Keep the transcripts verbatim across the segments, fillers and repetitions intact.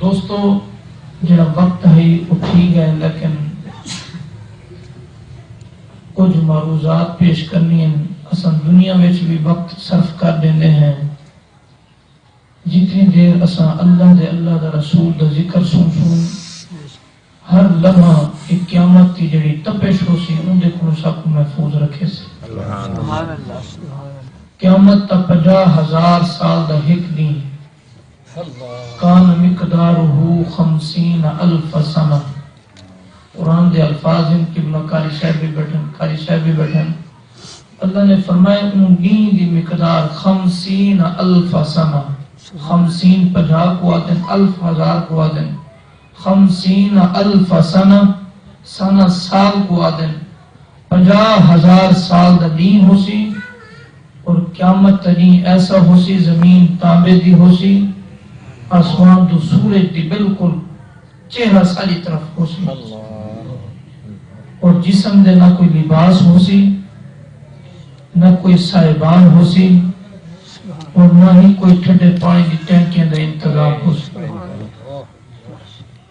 دوستو، جڑا وقت ہئی او تھی ڳئے، لیکن کجھ معروضات پیش کرنی ہن۔ اساں دنیا وچ وی وقت صرف کر ݙیندے ہیں۔ جتنی دیر اساں اللہ دے، اللہ دا رسول دا ذکر سݨسوں، ہر لمحہ اے قیامت دی جڑی تپش ہوسی، اوندے کولوں ساکوں محفوظ رکھیسی۔ سبحان اللہ۔ قیامت دا پنجاہ ہزار سال دا ہک ݙینہہ۔ کان مقدارہ خمسین الف سنہ۔ قرآن دے الفاظ ہن، قبلہ قاری صاحب وی ٻیٹھن، قاری صاحب وی ٻیٹھن۔ اللہ نے فرمایا، اوں ݙینہہ دی مقدار خمسین الف سنہ۔ خمسین پنجاہ کوں آہدن، الف ہزار کوں آہدن۔ خمسین الف سنہ، سنہ سال کوں آہدن۔ پنجاہ ہزار سال دا ݙینہہ ہوسی، اور قیامت دا ݙینہہ ایسا ہوسی، زمین تانبے دی ہوسی، آسمان توں سورج دی بالکل چہرہ ساݙی طرف ہوسی۔ اور جسم دے نہ کوئی لباس ہوسی، نہ کوئی سائبان ہوسی، اور نہ ہی کوئی ٹھڈے پاݨی دی ٹینکیاں دا انتظام ہوسی۔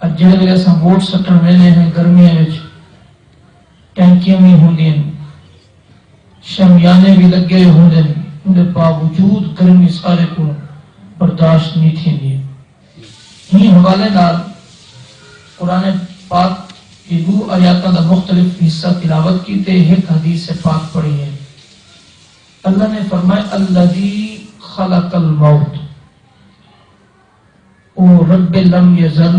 اڄ جیڑھے ویلے اساں ووٹ سٹݨ ویندے ہیں گرمیاں وچ، ٹینکیاں وی ہوندین، شامیانے وی لڳے ہوندن، اوندے باوجود گرمی سارے کوں برداشت نی تھیندی۔ ایں حوالے نال قرآن پاک دی ݙو آیاتاں دا مختلف حصہ تلاوت کیتے، ہک حدیث پاک پڑھی ہے۔ اللہ نے فرمایا، الذی خلق الموت، او رب لم یزل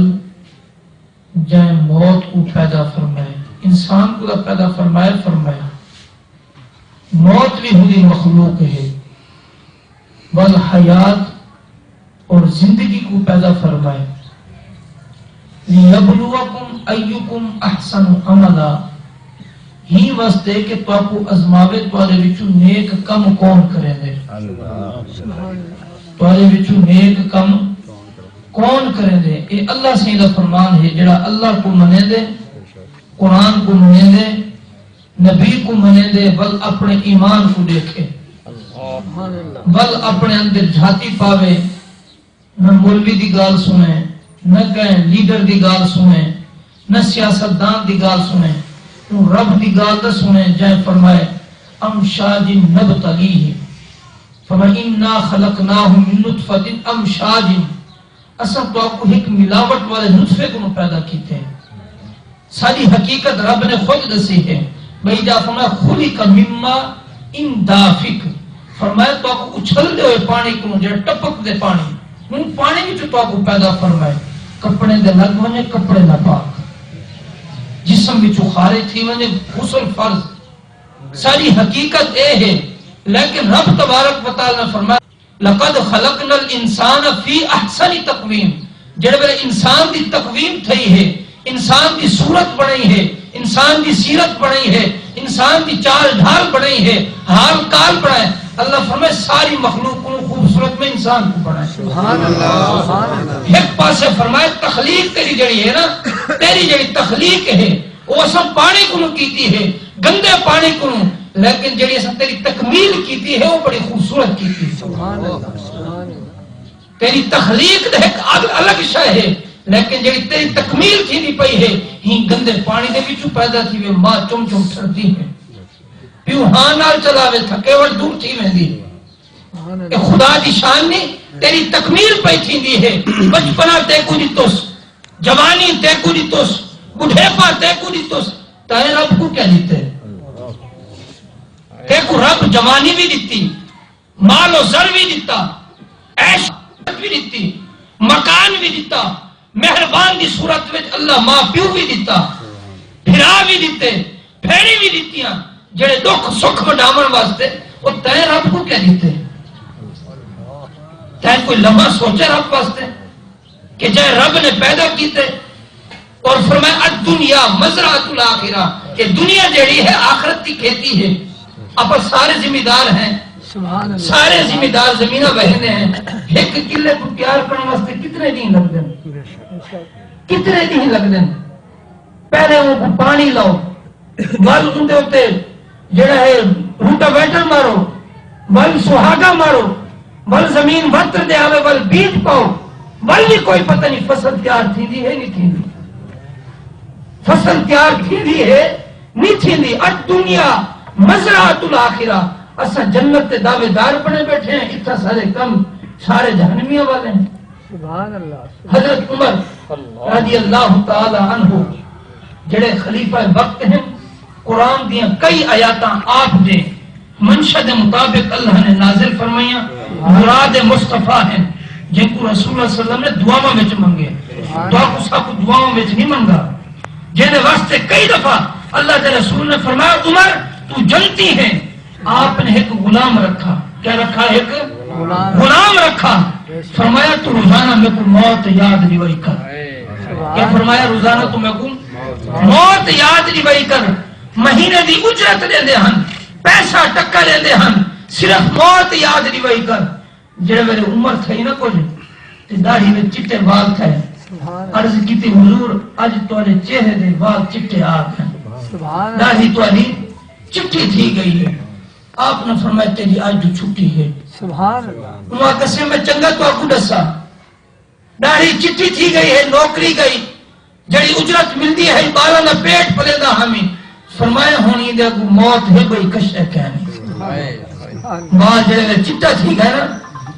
جئیں موت کوں پیدا فرمائے، انسان کوں تاں پیدا فرمائے، فرمایا موت وی اوندی مخلوق ہے، والحیات، اور زندگی کوں پیدا فرمائے، لیبلوکم ایکم احسن عملا، ہی واسطے کہ تہاکوں ازماوے تہاݙے وچوں نیک کم کون کریندے۔ تہاݙے وچوں نیک کم کون کریندے؟ اے اللہ سئیں دا فرمان ہے، جڑا اللہ کوں منیندے، قرآن کوں منیندے، نبی کوں منیندے، ول اپݨے ایمان کوں ݙیکھے، ول اپݨے اندر جھاتی پاوے، نہ مولوی دی ڳالھ سُݨے، نہ کہیں لیڈر دی ڳالھ سُݨے، نہ سیاستدان دی ڳالھ سُݨے، اوں رب دی ڳالھ تاں سُݨے، جئیں فرمائے، امشاج نبتلیہ، فرمایا، انا خلقناہ من نطفۃ امشاج، اساں تہاکوں ہک ملاوٹ والے نطفے کنوں پیدا کیتے ہیں۔ ساری حقیقت رب نے خود دسی ہے۔ ٻئی جا فرمایا، خلق مما ان دافق، فرمایا تہاکوں اچھلدے ہوئے پاݨی کنوں، جڑا ٹپک دے پاݨی، ہوں پاݨی وچوں تہاکوں پیدا فرمائے۔ کپڑے دے لڳ ونڄے، کپڑے ناپاک، جسم وچوں خارج تھی ونڄے، غسل فرض۔ ساری حقیقت اے ہے، لیکن رب تبارک و تعالی نے فرمایا، لقد خلقنا الانسان فی احسن تقویم، جڑے ویلے انسان دی تقویم تھئی ہے، انسان دی صورت بݨائی ہے، انسان دی سیرت بݨائی ہے، انسان دی چال ڈھال بݨائی ہے، حال کال بݨائے، اللہ فرمائے ساری مخلوق کو خوبصورت میں انسان کو بݨائے۔ سبحان اللہ، سبحان اللہ۔ ایک پاسے فرمائے تخلیق تیری جڑی ہے نا، تیری جڑی تخلیق ہے، او اساں پاݨی کنوں کیتی ہے، گندے پاݨی کنوں، لیکن جڑی اساں تیری تکمیل کیتی ہے، او بڑی خوبصورت کیتی ہے۔ سبحان اللہ، سبحان اللہ۔ تیری تخلیق دے ہک الگ، الگ شے ہے، لیکن جڑی تیری تکمیل تھیندی پئی ہے، ہی گندے پاݨی دے وچوں پیدا تھی وے، ماں چم چم ٹھردی ہے، پیو ہاں نال چلاوے، تھکیوٹ دور تھی ویندی ہے۔ اے خدا دی شان نہیں، تیری تکمیل پئی تھیندی ہے۔ بچپنا تیکوں ݙتس، جوانی تیکوں ݙتس، ٻڈھیپا تیکوں ݙتس، تیں رب کوں کیا ݙتے؟ تیکوں رب جوانی وی ݙتی، مال و زر وی ݙتا، عیش وی ݙتی، مکان وی ݙتا، مہربان دی صورت وچ اللہ ماں پیو وی ݙتا، بھرا وی ݙتے، بھیݨیں وی ݙتیاں، جڑے ݙکھ سکھ ونڈاوݨ واسطے، او تیں رب کوں کیا ݙتے؟ تیں کوئی لمحہ سوچے رب واسطے؟ کہ جئیں رب نے پیدا کیتے اور فرمایا، الدنیا مزرعۃ الآخرہ، کہ دنیا جڑی ہے آخرت دی کھیتی ہے۔ اپاں سارے ذمہ دار ہیں، سبحان اللہ۔ سارے ذمہ دار زمیناں وہندے ہیں۔ ہک کلے کوں تیار کرݨ واسطے کتنے ݙینہہ لڳدن؟ بے شک۔ کتنے ݙینہہ لڳدن؟ پہلے اوں کوں پاݨی لاؤ، ول اوندے اتے جڑا ہے روٹاویٹر مارو، ول سہاگا مارو، ول زمین وتر دے آوے، ول بیج پاؤ، ول وی کوئی پتہ نہیں فصل تیار تھیندی ہے نہیں تھیندی، فصل تیار تھیندی ہے نہیں تھیندی۔ الدنیا مزرعۃ الآخرہ، اساں جنت دے دعوے دار بݨے ٻیٹھے ہیں، اتھاں سارے کم سارے جہنمیاں والے ہیں۔ سبحان اللہ۔ حضرت عمر رضی اللہ تعالی عنہ جڑے خلیفہ وقت ہیں، قرآن دیاں کئی آیاتاں آپ دے منشا دے مطابق اللہ نے نازل فرمائیاں۔ مراد مصطفیٰ ہیں، جن کو رسول اللہ صلی اللہ علیہ وسلم نے دعاواں وچ منگے۔ تو آپ اس کو دعاواں وچ نہیں منگا، جن واسطے کئی دفعہ اللہ دے رسول نے فرمایا، عمر، تو جنتی ہے۔ آپ نے ایک غلام رکھا۔ کیا رکھا؟ ایک غلام۔ غلام رکھا۔ فرمایا، تو روزانہ میرے کو موت یاد دوائی کر۔ کیا فرمایا؟ روزانہ تو میرے کو موت یاد دوائی کر۔ مہینے دی اجرت ݙیندے ہن، پیسہ ٹکا ݙیندے ہن، صرف موت یاد دوائی کر۔ جڑے ویلے عمر تھئی نہ کجھ، تے ݙاڑھی وچ چٹے وال تھئے۔ سبحان اللہ۔ عرض کیتی، حضور، اڄ تہاݙے چہرے دے وال چٹے آ ڳئے۔ سبحان اللہ۔ ݙاڑھی تہاݙی چٹی تھی ڳئی ہے۔ آپ نے فرمایا، تیری اڄ دی چھٹی ہے۔ سبحان اللہ۔ انہاں آکھیا، میں چنگا تہاکوں ݙساں، ݙاڑھی چٹی تھی ڳئی ہے، نوکری ڳئی، جڑی اجرت ملدی ہے، ٻالاں دا پیٹ پلیندا ہامی۔ فرمایا، ہݨ ایندے اڳوں موت ہے، ٻئی کشے کائنی۔ ٻال جڑے ویلے چٹا تھی ڳئے نا،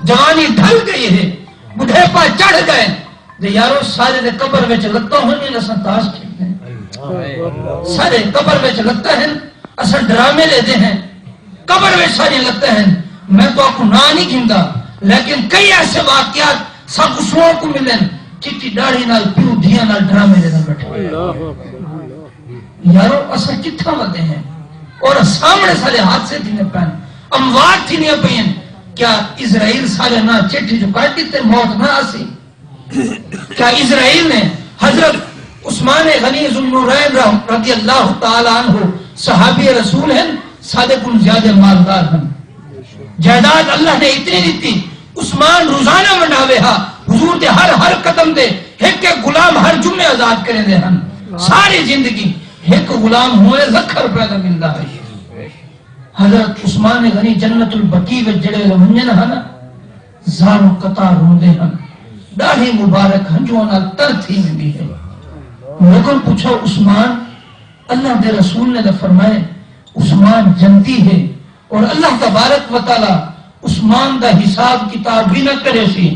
جوانی ڈھل ڳئی ہے، ٻڈھیپا چڑھ ڳئے، تے یارو، سارے دے قبر وچ لتاں ہوندین، اساں تاش کھیݙدے ہیں۔ سارے قبر وچ لتاں ہن، اساں ڈرامے ݙیہدے ہیں۔ قبر وچ ساݙیاں لتاں ہن۔ میں تہاکوں ناں نہیں گھندا، لیکن کئی ایسے واقعات ساکوں سݨݨ کوں ملن، چٹی ݙاڑھی نال پیو دھیاں نال ڈرامے ݙیہدے ٻیٹھے۔ یارو، اساں کتھاں ودے ہیں؟ اور سامݨے سارے حادثے تھیندے پئن، اموات تھیندیاں پئین۔ کیا عزرائیل سارے ناں چٹھی جو کر ݙتے، موت نہ آسی؟ کیا عزرائیل نے حضرت عثمان غنی ذوالنورین رح-، رضی اللہ تعالی عنہ، صحابی رسول ہن، ساݙے کوں زیادہ مالدار ہن؟ جائیداد اللہ نے اتنی ݙتی، عثمان روزانہ ونڈاوے ہا، حضور دے ہر، ہر قدم تے ہک ہک غلام ہر جمعے آزاد کریندے ہن۔ ساری زندگی ہک غلام ہوئے لکھ روپے دا ملدا ہے۔ حضرت عثمان غنی جنت البقیع وچ جڑے ویلے ونڄن ہن، زاروں قطار روندے ہن، ݙاڑھی مبارک ہنجواں نال تر تھی ویندی ہے۔ لوکاں پچھا، عثمان، اللہ دے رسول نے تاں فرمائے، عثمان جنتی ہے، اور اللہ تبارک و تعالی عثمان دا حساب کتاب وی نہ کریسی،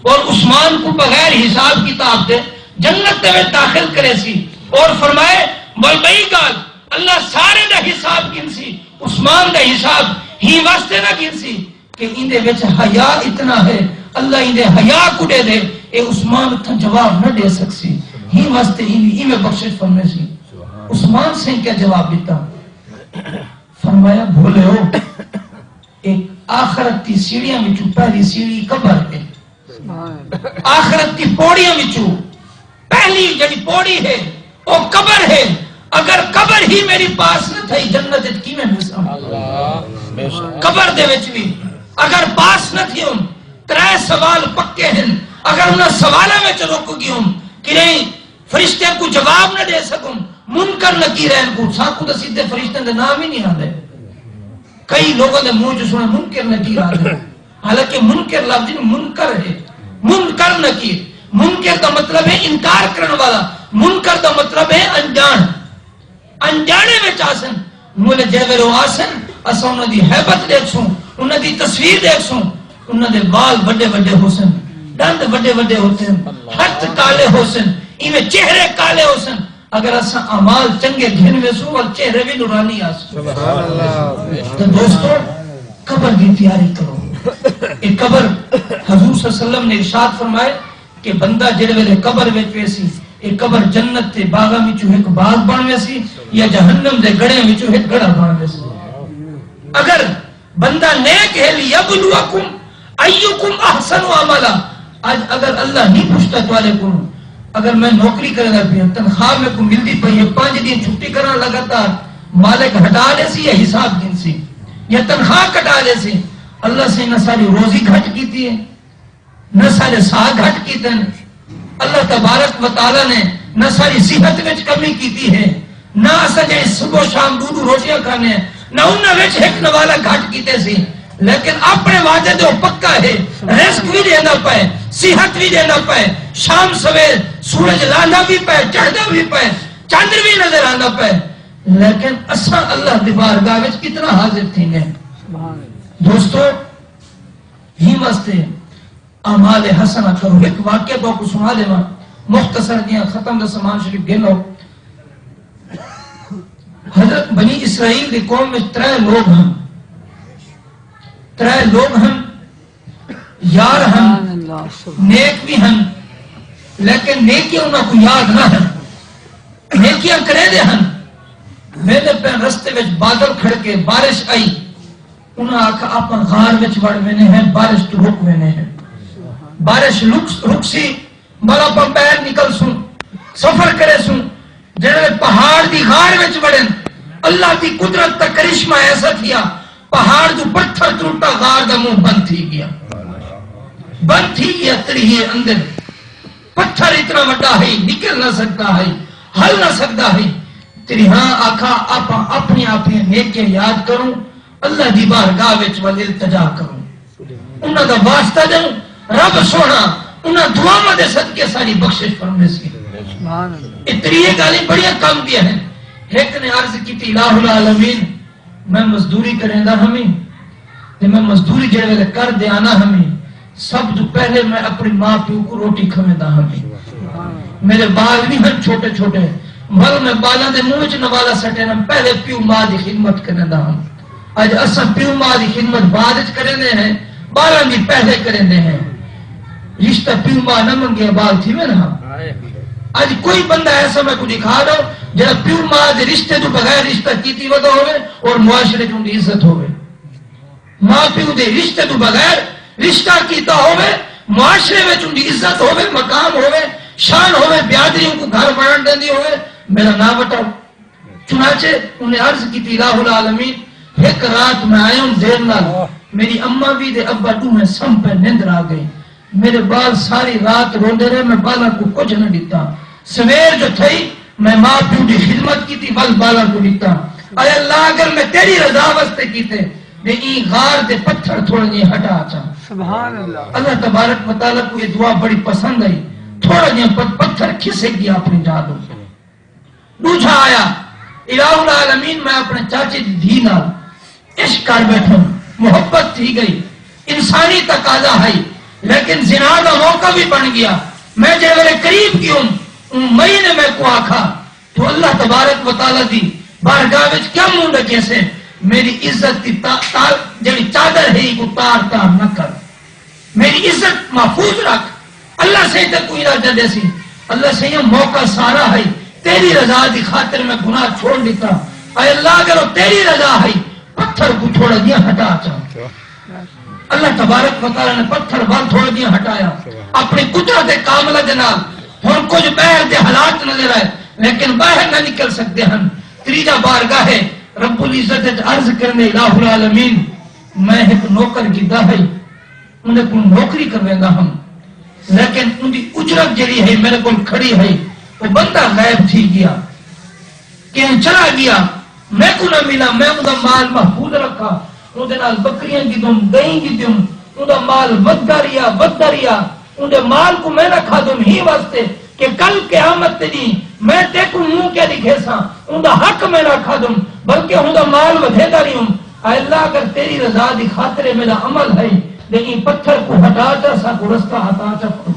اور عثمان کوں بغیر حساب کتاب دے جنت دے وچ داخل کریسی۔ اور فرمائے، ول ٻئی ڳالھ، اللہ سارے دا حساب گھنسی، عثمان دا حساب ہی واسطے نہ گھنسی کہ ایندے وچ حیا اتنا ہے، اللہ ایندے حیا کوں ݙیہدے، اے عثمان اتھاں جواب نہ ݙے سڳسی، ہی واسطے ایندی ایویں بخشش فرمیسی۔ عثمان سئیں کیا جواب ݙتا؟ فرمایا، بھولے ہو، ایک آخرت دی سیڑھیاں وچوں پہلی سیڑھی قبر ہے۔ آخرت دی پوڑیاں وچوں پہلی جڑی پوڑی ہے، او قبر ہے۔ اگر قبر ہی میݙی پاس نہ تھئی، جنت وچ کیویں ویساں؟ قبر دے وچ وی اگر پاس نہ تھیوں، ترے سوال پکے ہن، اگر انہاں سوالاں وچ رک ڳیوں، کہ نہیں، فرشتیاں کوں جواب نہ ݙے سڳوں، منکر نکیر ہن، کوں ساکوں تاں سیدھے فرشتیاں دے نام ہی نہیں آندے۔ کئی لوگاں دے منہ چ سݨے منکر نکیر آندے، حالانکہ منکر لفظ نہیں، منکر ہے، منکر نکیر۔ منکر دا مطلب ہے انکار کرݨ والا، منکر دا مطلب ہے انجاݨ۔ انجاݨے وچ آسن، مول جے ویلے او آسن، اساں انہاں دی ہیبت ݙیکھسوں، انہاں دی تصویر ݙیکھسوں، انہاں دے وال وݙے وݙے ہوسن، ݙند وݙے وݙے ہوسن، ہتھ کالے ہوسن، ایویں چہرے کالے ہوسن۔ اگر اساں اعمال چنڳے گھن ویسوں، ول چہرے وی نورانی آسن۔ سبحان اللہ۔ تے دوستو، قبر دی تیاری کرو۔ اے قبر، حضور صلی اللہ علیہ وسلم نے ارشاد فرمائے، کہ بندہ جڑے ویلے قبر وچ ویسی، اے قبر جنت دے باغاں وچوں ہک باغ بݨ ویسی یا جہنم دے گڑھیں وچوں ہک گڑھا بݨ ویسی۔ اگر بندہ نیک ہے، لیبلوکم ایکم احسن عملا، اڄ اگر اللہ نہیں پچھدا تہاݙے کولوں، اگر میں نوکری کریندا پیاں، تنخواہ میکوں ملدی پئی ہے، پنج ݙینھ چھٹی کراں لگاتار، مالک ہٹا ݙیسی یا حساب گھنسی یا تنخواہ کٹا ݙیسی، اللہ سئیں نہ ساݙی روزی گھٹ کیتی ہے، نہ سارے ساہ گھٹ کیتے ہیں۔ اللہ تبارک و تعالیٰ نے نہ ساری صحت وچ کمی کیتی ہے، نہ اساں جے صبح و شام ݙو ݙو روٹیاں کھانے ہیں، نہ انہاں وچ ہک نوالا گھٹ کیتے سی۔ لیکن اپݨے وعدے تے او پکا ہے۔ رزق وی ݙیندا پئے، صحت وی ݙیندا پئے، شام سویر سورج لہندا وی پئے، چڑھدا وی پئے، چندر وی نظر آندا پئے۔ لیکن اساں اللہ دی بارگاہ وچ کتنا حاضر تھیندے ہیں؟ دوستو، ہی واسطے اعمال حسنہ کرو۔ ہک واقعہ تہاکوں سݨا ݙیواں، مختصر جیہاں، ختم دا سامان شریف گھن آؤ۔ حضرت بنی اسرائیل دی قوم وچ ترے لوگ ہن، ترے لوگ ہن، یار ہن، سبحان اللہ، سبحان۔ نیک وی ہن، لیکن نیکیاں انہاں کوں یاد نہ ہن۔ نیکیاں کریندے ہن، ویندے پئے، رستے وچ بادل کھڑکے، بارش آئی، انہاں آکھا، "آپاں غار وچ وڑ ویندے ہیں، بارش توں رک ویندے ہیں۔" بارش رک، رکسی، ول آپاں ٻاہر نکلسوں، سفر کریسوں۔ جیڑھے پہاڑ دی غار وچ وڑن، اللہ دی قدرت دا کرشمہ ایسا تھیا، پہاڑ توں پتھر ترٹا، غار دا منہ بند تھی ڳیا۔ بند تھی ڳیا، تریہے اندر۔ پتھر اتنا وݙا ہے، نکل نہ سڳدا ہے، ہل نہ سڳدا ہے۔ تریہاں آکھا، آپاں اپݨیاں اپݨیاں نیکیاں یاد کروں، اللہ دی بارگاہ وچ ول التجا کروں، انہاں دا واسطہ ݙیوں، رب سوہݨا انہاں دعاواں دے صدقے ساݙی بخشش فرمیسی۔ سبحان اللہ۔ اے تریہے ڳالھیں بڑیاں کم دیاں ہن۔ ہک نے عرض کیتی، "الٰہ العالمین، میں مزدوری کریندا ہمی تے میں مزدوری جیڑھے ویلے کر تے آنا ہمی، سب توں پہلے میں اپݨی ماء پیو کوں روٹی کھویندا ہمی۔ میݙے ٻال وی ہن چھوٹے چھوٹے، ول میں ٻالاں دے منہ وچ نوالا سٹیندا، پہلے پیو ماء دی خدمت کریندا ہم۔" اڄ اساں پیو ماء دی خدمت بعد وچ کریندے ہیں، ٻالاں دی پہلے کریندے ہیں۔ رشتہ پیو ماء نہ منگے، ٻال تھیوے نا۔ اڄ کوئی بندہ ایسا میکوں ݙکھا ݙیو جیڑھا پیو ماء دے رشتے توں بغیر رشتہ کیتی ودا ہووے اور معاشرے چ اوندی عزت ہووے۔ ماء پیو دے رشتے توں بغیر رشتہ کیتا ہووے، معاشرے وچ اوندی عزت ہووے، مقام ہووے، شان ہووے، برادری اونکوں گھر وڑݨ ݙیندی ہووے، میݙا ناں وٹاؤ۔ چنانچہ انہیں عرض کیتی، "الٰہ العالمین، ہک رات میں آیوم دیر نال، میݙی اماں وی تے ابا ݙوہیں سم پئے، نندر آ ڳئی۔ میݙے ٻال ساری رات روندے رہے، میں ٻالاں کوں کجھ نہ ݙتا۔ سویر جو تھئی، میں ماء پیو دی خدمت کیتی، ول ٻالاں کوں ݙتا۔ اے اللہ، اگر میں تیݙی رضا واسطے کیتے، تے ایں غار دے پتھر تھوڑے جیہے ہٹا چا۔" سبحان اللہ۔ اللہ تبارک و تعالیٰ کوں اے دعا بڑی پسند آئی۔ تھوڑا جیہا پ-، پتھر کھسک ڳیا اپݨی جاہ توں۔ ݙوجھا آیا، "الٰہ العالمین، میں اپݨے چاچے دی دھی نال عشق کر ٻیٹھم، محبت تھی ڳئی، انسانی تقاضا ہئی، لیکن زنا دا موقع وی بݨ ڳیا۔ میں جیڑھے ویلے قریب ڳیوم، اوں مئی نے میکوں آکھا، تو اللہ تبارک و تعالیٰ دی بارگاہ وچ کیا منہ ݙکیسیں؟ میݙی عزت دی تا-، تا-، جیڑھی چادر ہے، ایکوں تار تار نہ کر۔" میݙی عزت محفوظ رکھ، اللہ سئیں تیکوں اجازت ݙیسی۔ اللہ سئیں، موقع سارا ہئی، تیݙی رضا دی خاطر میں گناہ چھوڑ ݙتا۔ اے اللہ، اگر او تیݙی رضا ہئی، پتھر کوں تھوڑا جیہا ہٹا چا۔ اللہ تبارک و تعالیٰ نے پتھر ول تھوڑا جیہا ہٹایا۔ اپݨی قدرت کاملہ دے نال ہݨ کجھ ٻاہر دے حالات نظر آئے، لیکن ٻاہر نہ نکل سڳدے ہن۔ تریجھا بارگاہ ہے رب العزت وچ عرض کرݨ، الٰہ العالمین، میں ہک نوکر گھدا ہئی، اوندے کول نوکری کرویندا ہم، لیکن اوندی اجرت جیڑھی ہئی میݙے کول کھڑی ہئی، او بندہ غائب تھی ڳیا، کہیں چلا ڳیا، میکوں نہ ملا۔ میں اوندا مال محفوظ رکھا، اوندے نال ٻکریاں گھدم، ڳئیں گھدم، اوندا مال ودھدا رہیا، ودھدا رہیا۔ اوندے مال کوں میں نہ کھادم ہی واسطے کہ کل قیامت دے ݙینہہ میں تیکوں منہ کیا ݙکھیساں، اوندا حق میں نہ کھادم، بلکہ اوندا مال ودھیندا رہیوم۔ اے اللہ، اگر تیݙی رضا دی خاطر اے میݙا عمل ہئی، تے ایں پتھر کوں ہٹا چا، ساکوں رستہ عطا چا فرما۔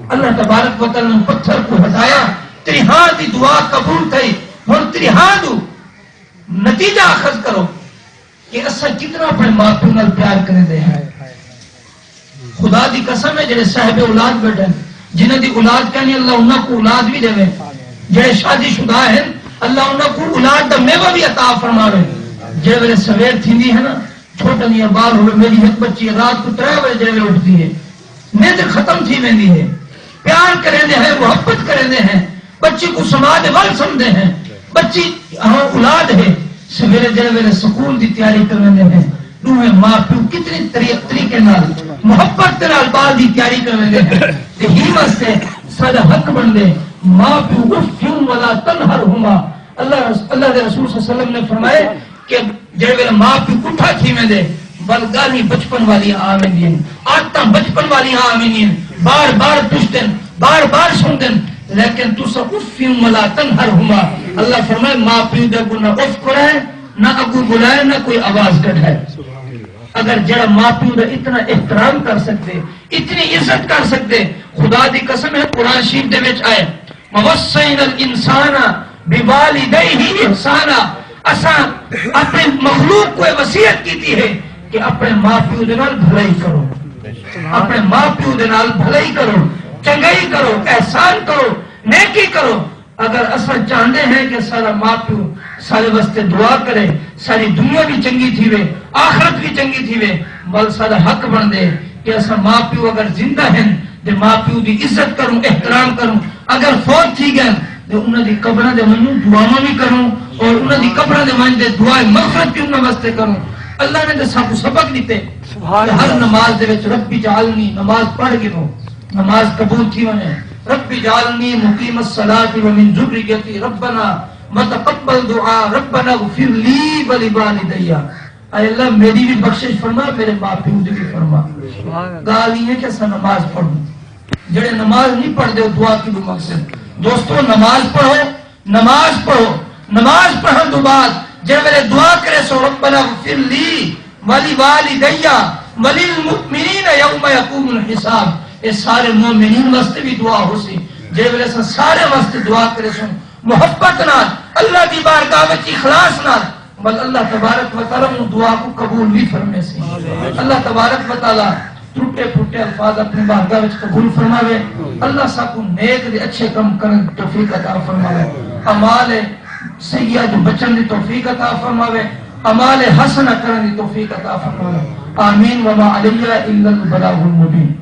اللہ تبارک و تعالیٰ نے پتھر کوں ہٹایا، تریہاں دی دعا قبول تھئی۔ ہݨ تریہاں دو نتیجہ اخذ کرو کہ اساں کتنا اپݨے ماء پیو نال پیار کریندے ہیں۔ خدا دی قسم ہے، جڑے صاحب اولاد بیٹھے ہیں، جنہاں دی اولاد کائنی، اللہ انہاں کوں اولاد وی ݙیوے۔ جڑے شادی شدہ ہیں، اللہ انہاں کوں اولاد دا میوہ وی عطا فرماوے۔ جڑے ویلے سویر تھیندی ہے نا، چھوٹا جیہا ٻال ہووے، میݙی ہک بچی ہے، رات کوں ترے وڄے جڑے ویلے اٹھدی ہے، نیند ختم تھی ویندی ہے۔ پیار کریندے ہیں، محبت کریندے ہیں، بچی کوں سما دے ول سمجھدے ہیں۔ بچی، ہاں، اولاد ہے، سویرے جڑے ویلے سکول دی تیاری کرویندے ہیں، ݙوہیں ماء پیو کتنی طری-، طریقے نال، محبت دے نال ٻال دی تیاری کرویندے ہیں۔ تے ہی واسطے ساݙا حق بݨدے، ماء پیو، اف ولا تنہرہما۔ اللہ رس-، اللہ دے رسول صلی اللہ علیہ وسلم نے فرمائے کہ جڑے ویلے ماء پیو پٹھا تھی ویندے، ول ڳالھیں بچپن والیاں آویندین، عادتاں بچپن والیاں آویندین، بار بار پچھدن، بار بار سݨدن، لیکن تساں اف ولا تنہرہما، اللہ فرمائے ماء پیو دے اڳوں نہ اف کرائے، نہ اڳوں ٻلائے، نہ کوئی آواز کڈھائے۔ اگر جڑا ماء پیو دا اتنا احترام کر سکدے، اتنی عزت کر سکدے، خدا دی قسم ہے قرآن شریف دے وچ آئے، ووصینا الانسان بوالدیہ احسانا، اساں اپنی مخلوق کو یہ وصیت کیتی ہے کہ اپنے ماء پیو دے نال بھلائی کرو، اپنے ماء پیو دے نال بھلائی کرو، چنگائی کرو، احسان کرو، نیکی کرو۔ اگر اساں چاہندے ہیں کہ سارا ماء پیو سارے واسطے دعا کرے، ساری دنیا بھی چنگی تھیوے، آخرت بھی چنگی تھیوے، ول سارا حق بندے کہ اساں ماء پیو اگر زندہ ہیں تے ماء پیو دی عزت کروں، احترام کروں۔ اگر فوت تھی گئے تے انہاں دی قبراں دے ونجوں دعاواں بھی کروں، اور انہاں دی قبراں دے ونج دے دعائے مغفرت بھی انہاں واسطے کروں۔ اللہ نے تے ساکوں سبق ݙتے کہ ہر نماز دے وچ رب اجعلنی، نماز پڑھ گنو، نماز قبول تھی ونجے۔ رب اجعلنی مقیم الصلاۃ و من ذریتی، ربنا وتقبل دعاء، ربنا اغفر لی ولوالدی۔ اے اللہ، میری بھی بخشش فرما، میرے ماء پیو دی بھی فرما۔ ڳالھ اے ہے کہ اساں نماز پڑھوں، جڑے نماز نہیں پڑھدے، او دعا کیوں مقصد؟ دوستو، نماز پڑھو، نماز پڑھو، نماز پڑھن تو بعد جڑے ویلے دعا کرے سو، ربنا اغفر لی ولوالدی وللمؤمنین یوم یقوم الحساب، اے سارے مومنین واسطے بھی دعا ہو سی۔ جڑے ویلے اساں سارے واسطے دعا کرے سو، محبت نال، اللہ دی بارگاہ وچ اخلاص نال، ول اللہ تبارک و تعالیٰ اوں دعا کو قبول بھی فرمے سی۔ اللہ تبارک و تعالیٰ ٹرٹے پھٹے الفاظ اپنی بارگاہ وچ قبول فرماوے۔ اللہ ساکوں نیک دے اچھے کم کرن دی توفیق عطا فرماوے۔ اعمال سیئہ جو بچن دی توفیق عطا فرماوے۔ اعمال حسنہ کرن دی توفیق عطا فرماوے۔ آمین۔ وما علینا الا البلاغ المبین۔